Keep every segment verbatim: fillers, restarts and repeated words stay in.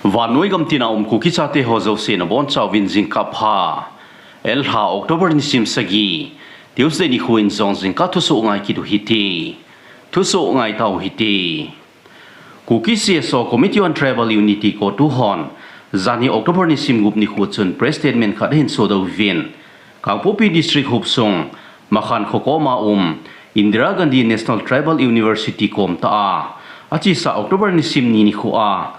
Vannoi gam tina um Kuki chate ho jouse nabonchauvin jingkah pha. Elha October nisim sagi, Tuesday nikho in jong jingkah thusoh ngai kit u hite. Thusoh ngai tau hite. Kuki C S O Committee on Tribal Unity, CoTU hon, janhi October nisim gup nikho chun press statement khat ahin sodoh uvin, Kangpokpi District hopsung, Makhan kho koma um, Indira Gandhi National Tribal University kom tah a, achesa October nisim ni nikho a,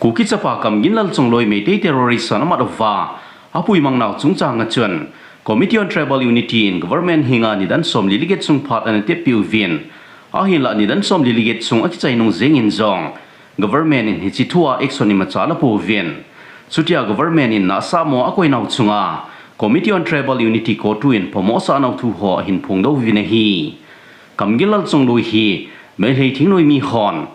Kuki chapa Kamginlal Chongloi Meitei terrorist hon amat uva apuimang nau chungchang a chun, Committee on Tribal Unity in government henga nidan somli le get sung phat ana teppeh uvin, ahinlah nidan somli le get sung akichai nung jengin jong, government in hiche thua action imacha alapouvin. Chutia government in nahsahmo akoi nau chunga Committee on Tribal Unity, CoTU in phamosah nau thu ho ahin phongdoh uvin ahi. Kamginlal Chongloi hi Meitei thingnoimi hon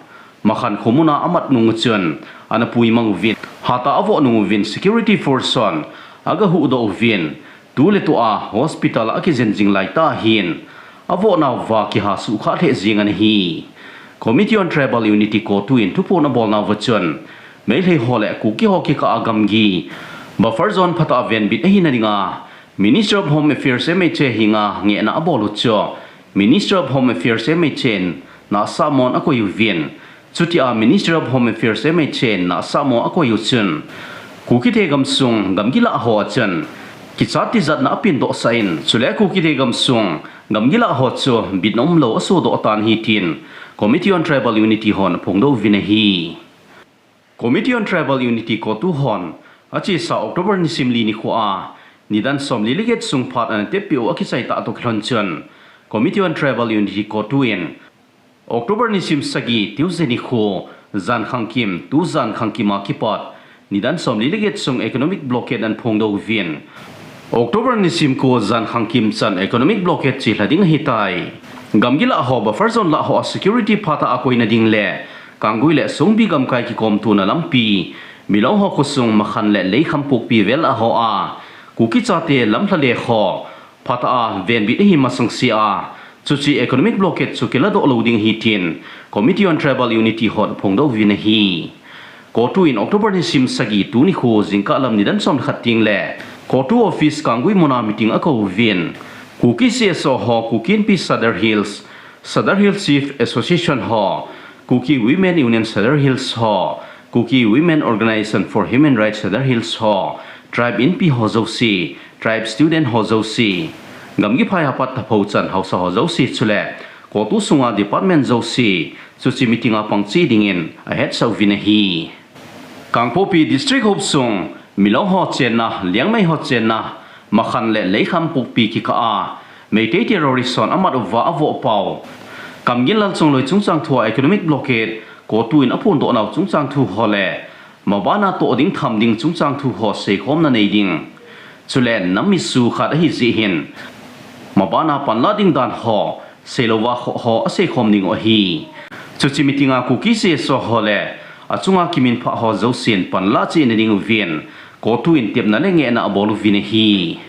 Makhan kho muna amat nung chun ana puimang uvin, hatah a avoh nung uvin security force hon agahuhdoh uvin, tuletua hospital a akijen jing laitah hin, avoh nauva kiha suhkhah lheh jeng ana hi. Committee on Tribal Unity, CoTU in thuphon abol nauva chun, Meitei ho le Kuki ho kikah a gamgi buffer zone phatah a venbit ahina dinga Ministry of Home Affairs, M H A henga ngehna abol u chu Ministry of Home Affairs, M H A in nahsahmon akoi uvin, chutia Ministry of Home Affairs, M H A in nahsahmo akoi u chun, Kukite gamsung gamgi lah ho a chun kichat tijatna apendohsah in, chule Kukite gamsung gamgi lah ho chu bitna umlou asodoh tan ahi tin Committee on Tribal Unity hon aphongdoh uvin ahi. Committee on Tribal Unity, CoTU hon, achesa October nisim li nikho a, nidan somli le get sung phat ana teppeh u akichai tah toh kilhon chun, Committee on Tribal Unity, CoTU in, October nisim sagi, Tuesday nikho, jan khangkim, tujan khangkim a kipat, nidan somli le get sung economic blockade ana phongdoh uvin, October nisim ko jan khangkim chan economic blockade chelha ding ahitai. Gamgi lah ho, buffer zone lah ho a security phatah a koina ding le Kanggui le Songbi gamkai kikomtona lampi, Milong ho khosung Makhan le Leikham Pokpi vel a ho a, Kuki chate lamlha le ho phatah a venbit ahi masang sea, chuche economic blockade chu kiladoh lou ding ahi tin Committee on Tribal Unity hon aphongdoh uvin ahi. CoTU in October nisim sagi tuni kho jingkah lam nidan som le khat teng le CoTU office Kanggui muna meeting akou uvin, Kuki C S O ho, Kuki Inpi Sadar Hills, Sadar Hills Chief Association ho, Kuki Women Union Sadar Hills ho, Kuki Women Organization for Human Rights Sadar Hills ho, Tribe Inpi ho jouse, Tribe Student ho jouse, gamgi phai a pat taphou chan haosa ho jouse chule CoTU sunga department jouse, chuche meeting a pangche dingin ahetsah uvin ahi. Kangpokpi District hopsung, Milong ho chenna, Liangmai ho chenna, Makhan le Leikham Pokpi kikah a, Meitei terrorist hon amat uva avoh pau, Kamginlal Chongloi chungchang thua economic blockade, CoTU in aphondoh nau chungchang thu ho le, mabana toh ding tham ding chungchang thu ho seikhomna nei ding. Chule nam mitsu khat ahi jeh hin, mabana panla ding dan ho, seilouva khoh ho aseikhom ding u ahi. Chuche meeting a Kuki C S O ho le, achunga kiminphah ho jousen panla cheh na ding uvin, CoTU in tepna le ngehna abol uvin ahi.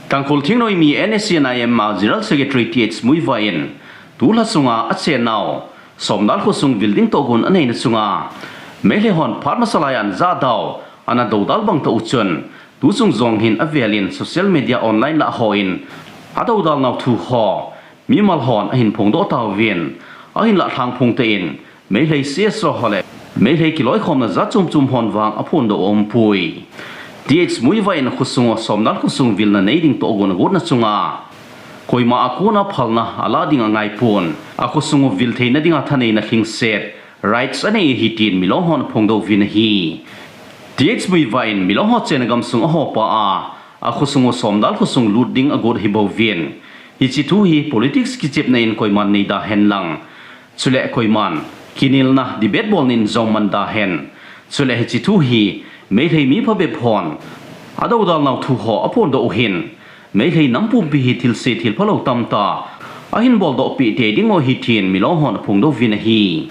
Tangkhul Thingnoimi N S C N I M a General Secretary T H Muivah in, tulha sunga achennau, Somdal khosung vil ding tohgon aneina chunga, Meitei hon phat masa laiya ana jadau, ana doudal bang tah u chun, tuchung jong hin avelin social media online lah hon, adoudal nau thu ho, mimal hon ahin phongdoh tauvin, ahinlah lhangphong tah in, Meitei C S O ho le, Meitei kiloikhomna jat chom chom hon vang aphondoh aumpoi. T H Muivah in akhosung u Somdal khosung vilna nei ding tohgon agotna chunga, koima a kona phalna alah ding angaipon, akhosung u vil theina dinga thaneina lhingset, rights anei ahi tin Milong hon aphongdoh uvin ahi. T H Muivah in Milong ho chenna gamsung ahopa a, akhosung u Somdal khosung lut ding agot ahibouvin, hiche thu hi politics kichepna in koiman nei da hen lang, chule koiman kinelna debate bolna in jong man da hen. Chule hiche thu hi Meitei mi phabep hon adoudal nau thu ho aphondoh u hin, Meitei nam pumpi hi thilse thilphalou tamtah ahin boldoh peh tei ding u ahi tin Milong hon aphongdoh uvin ahi.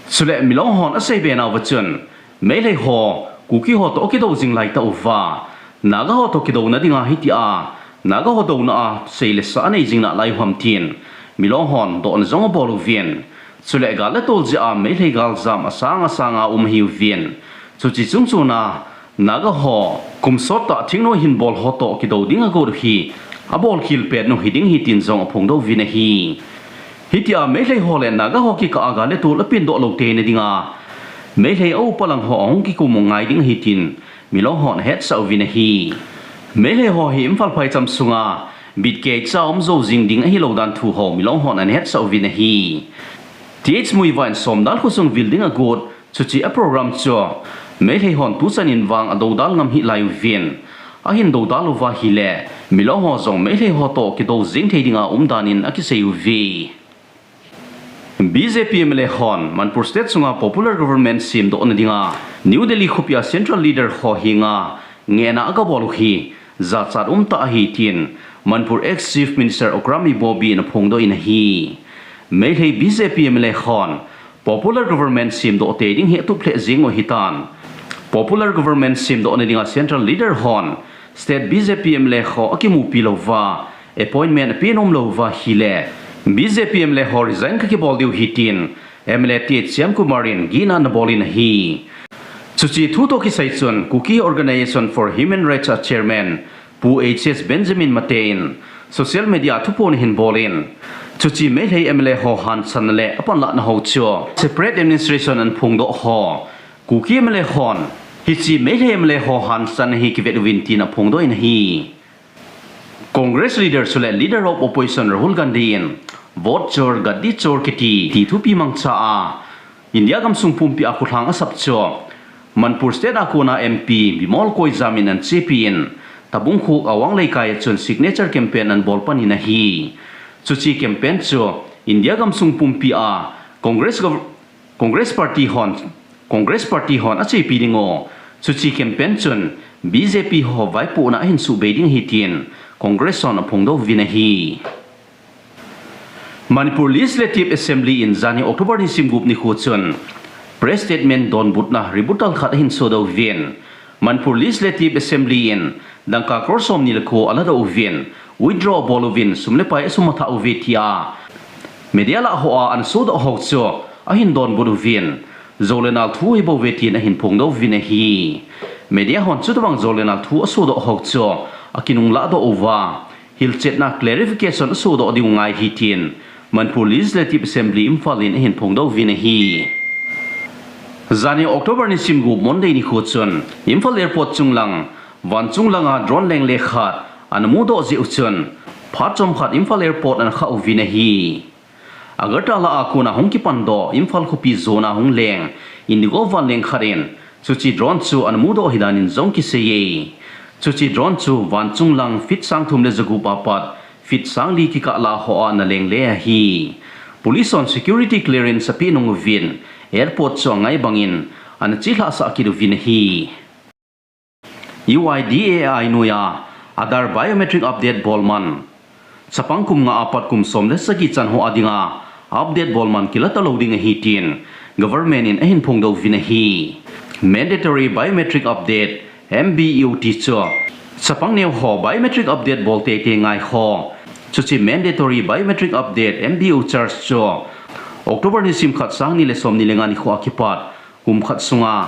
Chule Milong hon aseibe nauva chun, Meitei ho, Kuki ho toh kidou jing lai tah uva, Naga ho toh kidouna dinga hitia, Naga ho douna a sei le sa anei jing nalai u ham tin, Milong hon dohna jong abol uvin. Chule gal le tol jeh a Meitei galjam asang asanga um ahiuvin. Chuche chungchon a Naga ho kum sot tah thingnoi hin bol ho toh kidou ding agot u hi abol khel pet u hiding ahi tin jong aphongdoh uvin ahi. Hitia Meitei ho le Naga ho kikah a gal le tol apeng doh lou teina dinga Meitei a upa lang ho ahung kikum u ngai ding ahi tin Milong hon ahetsah uvin ahi. Meitei ho hi Imphal phaicham sunga bit keicha um jou jing ding ahilou dan thu ho Milong hon ahetsah uvin ahi. Th Muivah in Somdal khosung vil ding agot, chuche a program chu Meitei hon tuchan in vang adoudal ngam hih lai uvin, ahin doudal uva ahile Milong ho jong Meitei ho toh kidou jing thei dinga um dan in akisei uve. B J P M L A hon Manipur State sunga popular government semdoh na dinga New Delhi khopi a central leader ho henga ngehna agabol u hi jachat umtah ahi tin Manipur ex Chief Minister Okram Ibobi in aphongdoh in ahi. Meitei B J P M L A hon popular government semdoh tei ding hi atup lheh jing u ahitan. Popular government semdoh na dinga central leader hon state B J P M L A ho akimupi lou uva, appointment ape nom lou uva ahile B J P M L A ho resign kakibol diu ahi tin M L A Th Shyamkumar in gihna anabol in ahi. Chuche thu toh kisai chun Kuki Organization for Human Rights a chairman Pu H S Benjamin Mate in social media a thuphon ahin bol in, chuche Meitei M L A ho hansanna le apanlahna ho chu separate administration anaphongdoh ho Kuki M L A hon hiche Meitei M L A ho hansanna hi kivet uvin tin aphongdoh in ahi. Congress leader chule leader of opposition Rahul Gandhi in vote chor, gaddi chor kiti, ti thupi mangcha a India gamsung pumpi a khutlhang asap chu Manipur State a kona M P Bimol Akoijam in anachepi in, Tabung Khuk Awang Leikai a chun signature campaign anabol pan in ahi. Chuche campaign chu India gamsung pumpi a Congress gov-, Congress Party hon, Congress Party hon achepi ding u, chuche campaign chun B J P ho vaipohna ahin subei ding ahi tin Congress hon aphongdoh uvin ahi. Manipur Legislative Assembly in janhi October nisim gup nikho chun press statement donbutna rebuttal khat ahin sodoh uvin, Manipur Legislative Assembly in dangka crore somni le ko aladoh uvin, withdraw abol uvin, sum le pai asum athah uve tia media lah hoa anasodoh ho chu ahin donbut uvin, jou le nal thu ahibouve tin ahin phongdoh uvin ahi. Media hon chutobang jou le nal thu asodoh ho chu akinunglah doh uva, hilchetna clarification asodoh diu ngai ahi tin Manipur Legislative Assembly Imphal in ahin phongdoh uvin ahi. Janhi October nisim gup Monday nikho chun Imphal Airport chunglang, vanchung langa drone lengle khat anamudoh jeh u chun, phat chomkhat Imphal Airport anakhah uvin ahi. Agartala a kona hung kipandoh Imphal khopi jona hung leng Indigo vanleng khat in, chuche drone chu anamudoh ahidan in jong kiseiye. Chuche drone chu vanchung lang feet sang thum le jagup apat feet sang li kikah lah hoa analengle ahi. Police hon security clearance apeh nung uvin, airport chu angai bangin anachelhah sah kit uvin ahi. U I D A I noiya Aadhaar biometric update bolman, chapang kum nga apat kum som le sagi chan ho adinga update bolman kila talou ding ahi tin government in ahin phongdoh uvin ahi. Mandatory biometric update, M B U T chu chapang neo ho biometric update bol teitei ngai ho, chuche mandatory biometric update, M B U charge chu October nisim khat, sang ni le somni le nga nikho a kipat kum khat sunga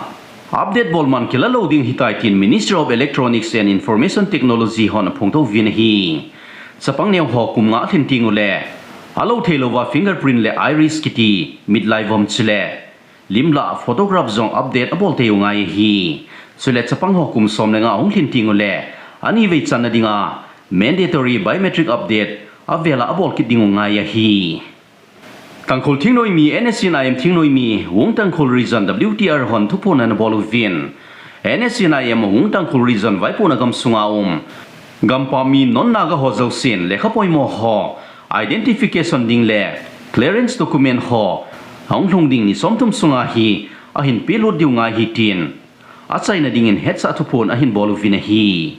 update bolman kila lou ding ahitai tin Ministry of Electronics and Information Technology hon aphongdoh uvin ahi. Chapang neo ho kum nga alhin teng uleh, alou theilouva fingerprint le iris kiti mitlai vom chule lim lah photograph jong update abol tei u ngai ahi. Chule chapang ho kum som le nga ahung lhin teng uleh, anivei channa dinga mandatory biometric update avela abol kit ding u ngai ahi. Tangkhul thingnoimi, N S C N I M thingnoimi, Wung Tangkhul Region W T R hon thuphon anabol uvin, N S C N I M Wung Tangkhul Region vaipohna gamsunga um gampha mi non Naga ho jousen lekha poimo ho identification ding le clearance document ho ahung lhung ding ni somthum sunga hi ahin pelut diu ngai ahi tin achaina dingin hetsah thuphon ahin bol uvin ahi.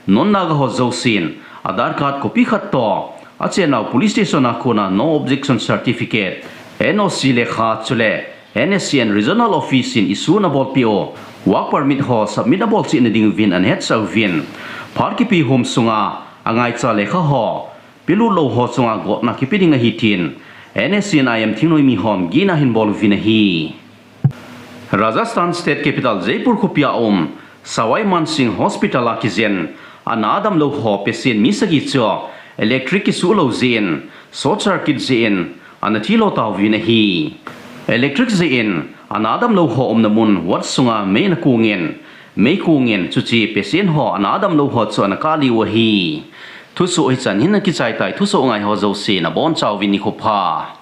Non Naga ho jousen Aadhaar card copy khat toh, achennau police station a kona no objection certificate, N O C lekha chule N S C N Regional Office in issue anabolpeh u work permit ho submit abol cheh na ding uvin anahetsah uvin, phat kipe hom sunga angaicha lekha ho pelut lou ho chunga gotna kipe ding ahi tin N S C N I M thingnoimi hon gihna ahin bol uvin ahi. Rajasthan State Capital Jaipur khopia um Sawai Mansingh Hospital a kijen ana damlou ho patient mi sagi chu electric kisuh lou jeh in short circuit jeh in ana thilou tauvin ahi. Electric jeh in ana damlou ho umna mun ward sunga mei ana kongin, mei kongin chuche patient ho ana damlou ho chu ana kah lih u ahi. Thusoh hichan hin akichai tai, thusoh ngai ho jouse nabonchauvin nikho pha.